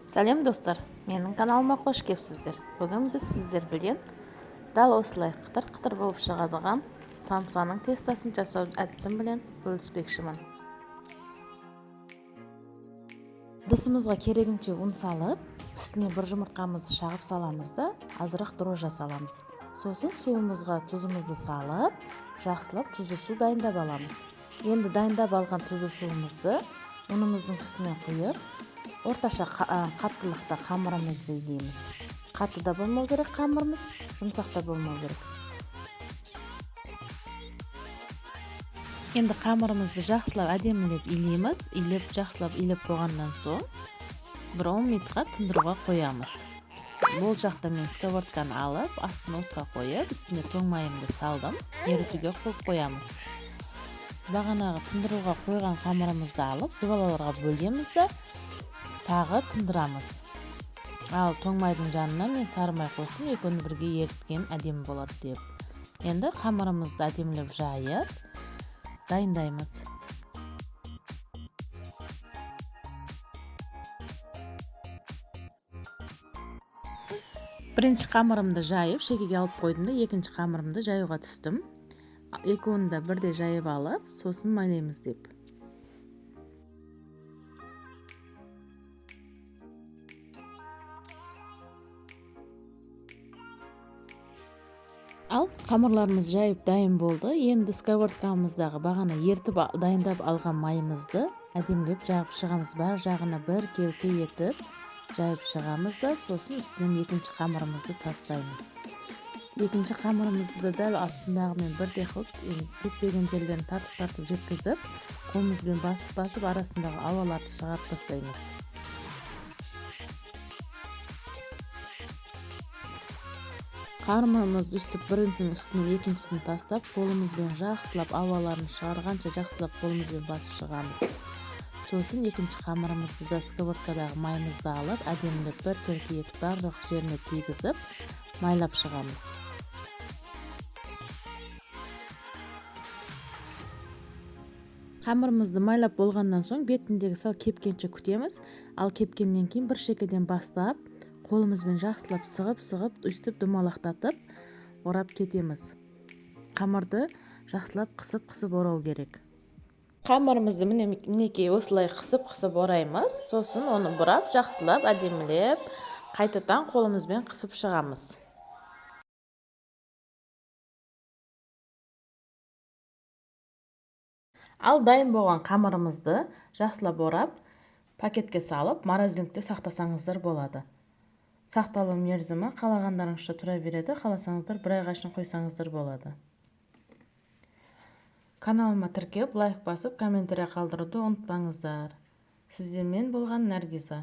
Сәлем, достар! Менің каналыма қош келіпсіздер. Бүгін біз сіздер білен дәл осылай қытыр-қытыр болып шығадыған самсаның тестосын жасау әдісін білен бөліспекшімін. Ыдысымызға керегінше ұн салып, үстіне бір жұмыртқамызды шағып саламыз да, азырақ дрожжа саламыз. Сосын суымызға тұзымызды салып, жақсылап тұзды су дайындап аламыз. Енді дайындап алған тұзды суымызды ұнымыздың үстіне құйып, орташа қаттылықта қамырымызды илейміз. Қатты да болмау керек қамырымыз, жұмсақ та болмау керек. Енді қамырымызды жақсылап әдемілеп илейміз. Илеп, жақсылап илеп болғаннан соң бір 10 минутқа тындыруға қоямыз. Бұл жақта мен сковородканы алып, астын отқа қойып, үстіне тоң майымды салдым, ерітуге қойып қоямыз. Бағанағы тындыруға қойған қамырымызды алып, зубалаларға бөлеміз да, тағы тындырамыз. Ал тоң майдың жанына мен сары май қостым, екеуін бірге еріткен әдемі болады деп. Енді қамырымызды әдемілеп жайып, дайындаймыз. Бірінші қамырымды жайып, шекеге алып қойдым да, екінші қамырымды жаюға түстім. Екеуін де бірдей жайып алып, сосын майлаймыз деп. Ал қамырларымыз жайып дайын болды. Енді сковородкамыздағы бағана ертіп дайындап алған майымызды әдемілеп жағып шығамыз. Бар жағына бір келке етіп жайып шығамыз да, сосын үстінен екінші қамырымызды тастаймыз. Екінші қамырымызды да дәл астындағымен бірдей қылып, жетпеген жерлерін тартып-тартып жеткізіп, қолымызбен басып-басып арасындағы ауаларды шығарып тастаймыз. Қамырымызды үстіп біріншінің үстіне екіншісін тастап, қолымызбен жақсылап ауаларын шығарғанша жақсылап қолымызбен басып шығамыз. Сосын екінші қамырымызды да сковородкадағы майымызды алып, әдемілеп бір келке етіп барлық жеріне тигізіп, майлап шығамыз. Қамырымызды майлап болғаннан соң бетіндегі сал кепкенше күтеміз. Ал кепкеннен кейін бір шекеден бастап, қолымызбен жақсылап сығып-сығып, үстіп домалақтатып орап кетеміз. Қамырды жақсылап қысып-қысып орау керек. Қамырымызды мінекей осылай қысып-қысып ораймыз. Сосын оны бұрап, жақсылап, әдемілеп, қайтадан қолымызбен қысып шығамыз. Ал дайын болған қамырымызды жақсылап орап, пакетке салып, морозильникте сақтасаңыздар болады. Сақталу мерзімі қалағандарыңызша тұра береді, қаласаңыздар бір айға шейін қойсаңыздар болады. Каналыма тіркеліп, лайк басып, комментария қалдыруды ұмытпаңыздар. Сіздермен болған Наргиза.